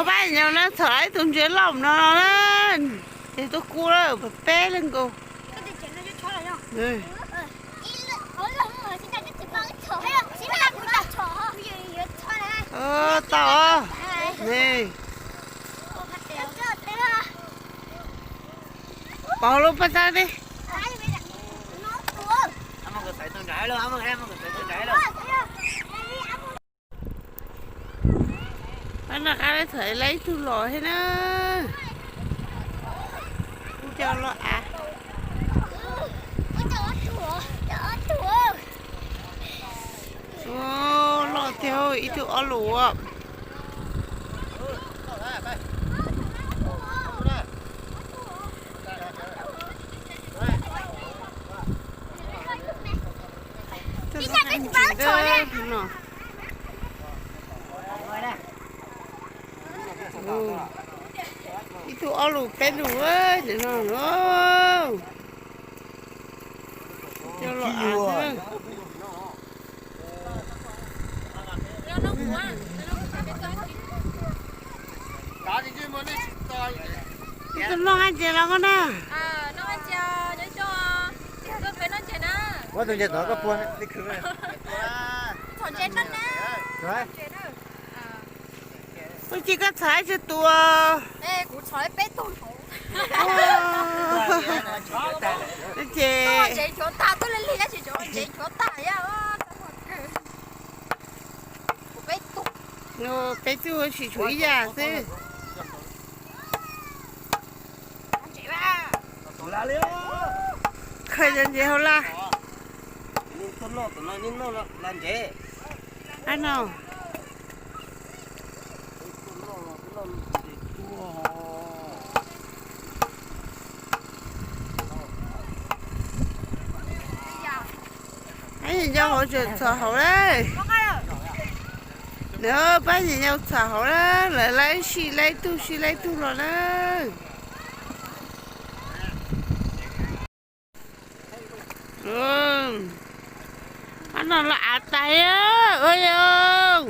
Pab nyob na, txhom ib tug ntses loj no na, ces tuaj kub lawm peb leeg nkaus. Tau ne. Pauv lub paj tab teb. Pab noj qab teb txhom lawm ib tug los thiab na. Cov los av. Loj tiag, ib tug ob lus. Ib tug ob lus peb lus no. Cov los av. Tus noj hais tias los koj na. Ua tus ntses tod koj puag. Ua cas koj txhom ib tug tus? Ces peb tug tsis tshuav ib yam xwb. Khaws cov ntses hauv laj. Ab no. Pab yawg Ncauj Hauv tseem txhom hauv lawm. Nws pab yawg Ncauj txhom hauv lawm, lawv laib sij laib tug sij laib tug los na. Ab no los av tas ua yog.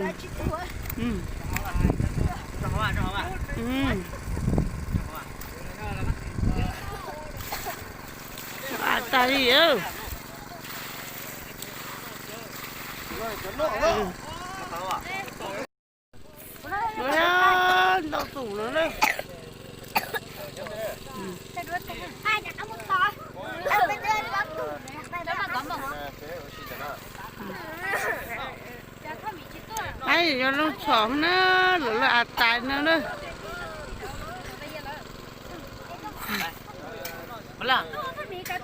Av tas li. Ntau tus no na. Ab, yog lub txhom na, lawv lub av tas no na. Lawv cas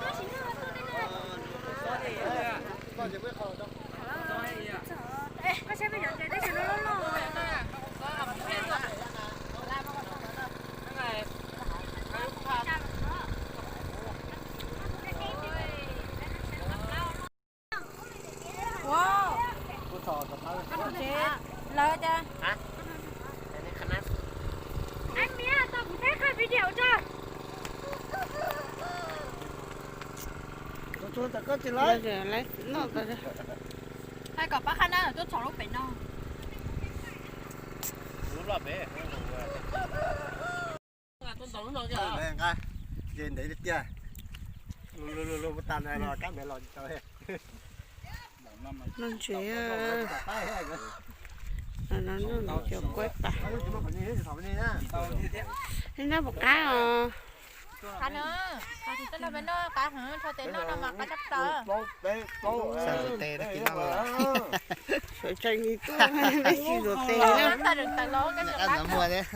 hais kom pab qhab na tuaj txhom lub pem no. Ntev tiag, tas no los kab ntev los tsis tau. Noj ntses, no noj cov kuaib pas. Neb noj puas qab os? Sawv tsees tuaj, peb tsis zuav tes na. Qab ntxov muag thiab.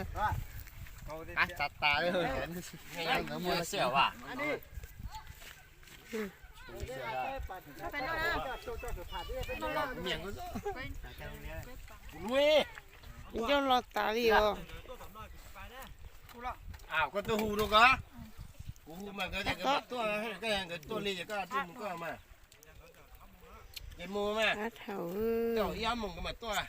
Qab tsa tas li. Coj los tas li os. Koj tuaj hu rau koj. Kuv hu mas nkawd tias nkawd mam tuaj, nkawd tuaj li ces koj tuaj mus koj mas. Ces mus mas. Ib ob moos nkawd mam tuaj.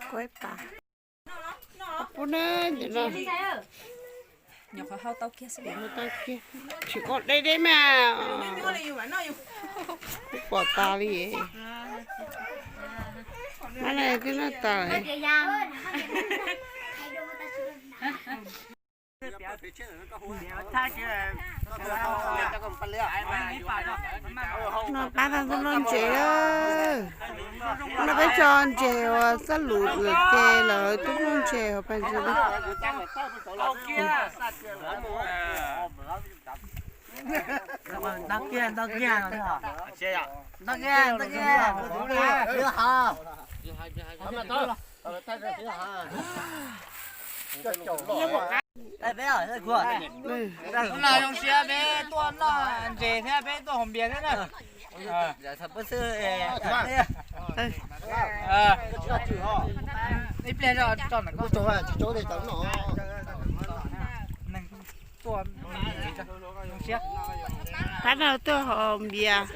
Kuaib tas. Pub na, nyuam qhuav hau tau kiag, tsis koj deb deb mas. Twb pom tas li. Mab no twb noj tas lawm. Noj qab tau ntuj noj ntses lawm. Noj peb tso ntses uas xab lus lawm ces lawv ntuj noj ntses hauv pas ntses. Ntau kiag, ntau kiag, ntau kiag, ntau kiag. Zoo siab peb tuaj noj ntses thiab peb tuaj haus npias thiab na. Ib pliag tso ntawm ko. Qab no tuaj haus npias,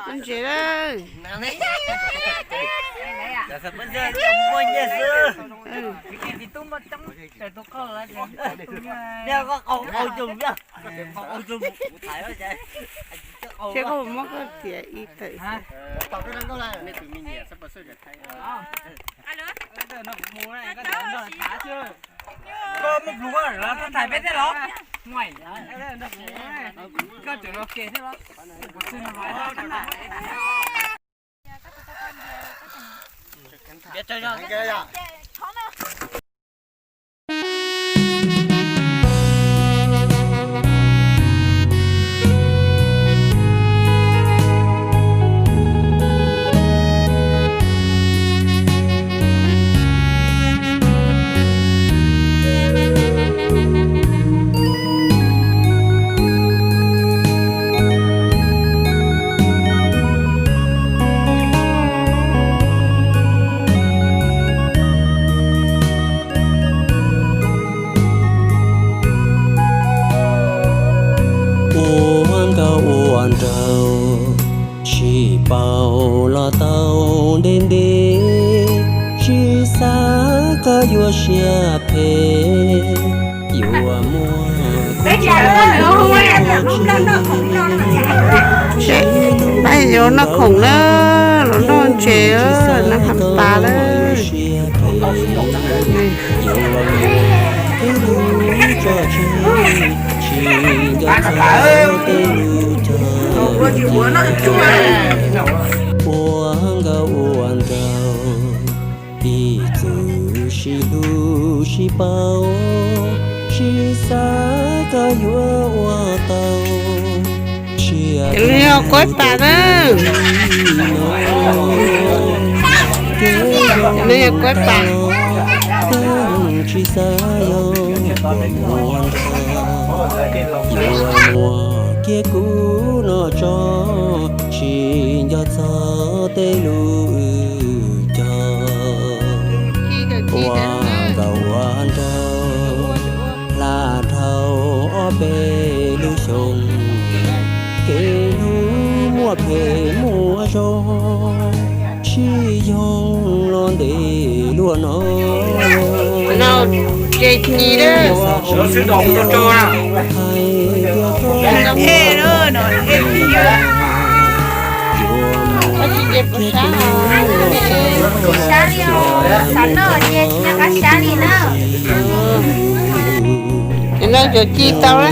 noj ntses lawm. Seb koj muab koj tias ib tawm. Koj muaj plhus los thaiv peb thiab los? Koj tseem los ke thiab los? Ua nkauj ua nraug, tsis paub los tau ntev ntev, tsis xav koj yuav siab phem, yuav muaj Pab yuav noj khoom na, los noj ntses na, hab tas lawm. Ua nkauj ua nraug, ib txwm sib hlub sib paub, tsis xav koj yuav ua tau. Ces nws yog kuaib tas na. Nws yog kuaib tas. Tsis xav yog ua nraug, yuav muaj kiag kuv no tso, tsis nco txog tej lus cog. Ua nkauj ua nraug, hla dhau ob peb lub xyoo, kev hlub muaj phem muaj zoo, sib yoog los ntev luaj no. Ces ci lawm. Hais tias koj Ces no cov ci tau na.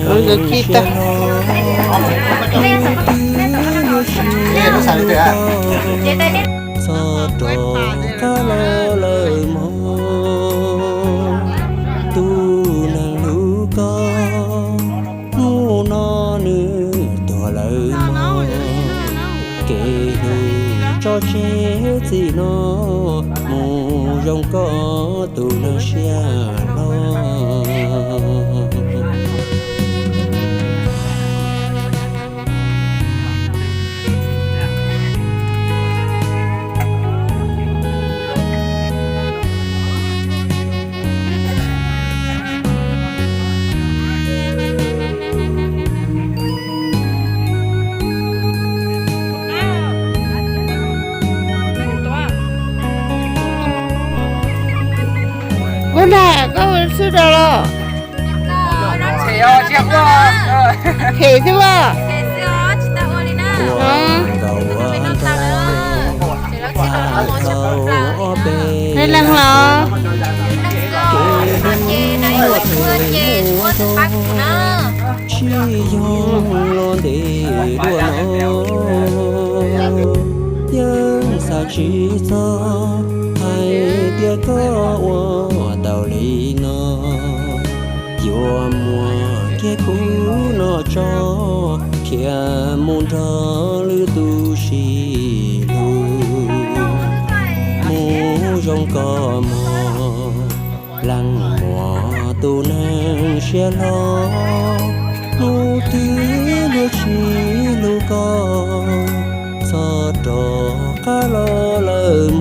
Cov ci tau. Txhob rov qab los lawm mog, tus neeg hlub koj, hnub no nws tuag lawm mog. Kev hlub tso tseg txij no, mus zoo koj tus neeg siab hlob. Koj ua swb rau los? Them xwb as. Nkaus ua ntau txaj tau ob peb leeg los. Kev hlub muaj them muaj zoo, tsis yog los ntev dua no. Yeej xav tsis txog hais tias koj ua tau li no. Yuav muab kiag kuv noj tso, khiav mus nrog lwm tus sib hlub. Mus zoo koj mog, leej muaj tus neeg siab hlo, hnub twg luag tsis hlub koj, txhob rov qab los lawm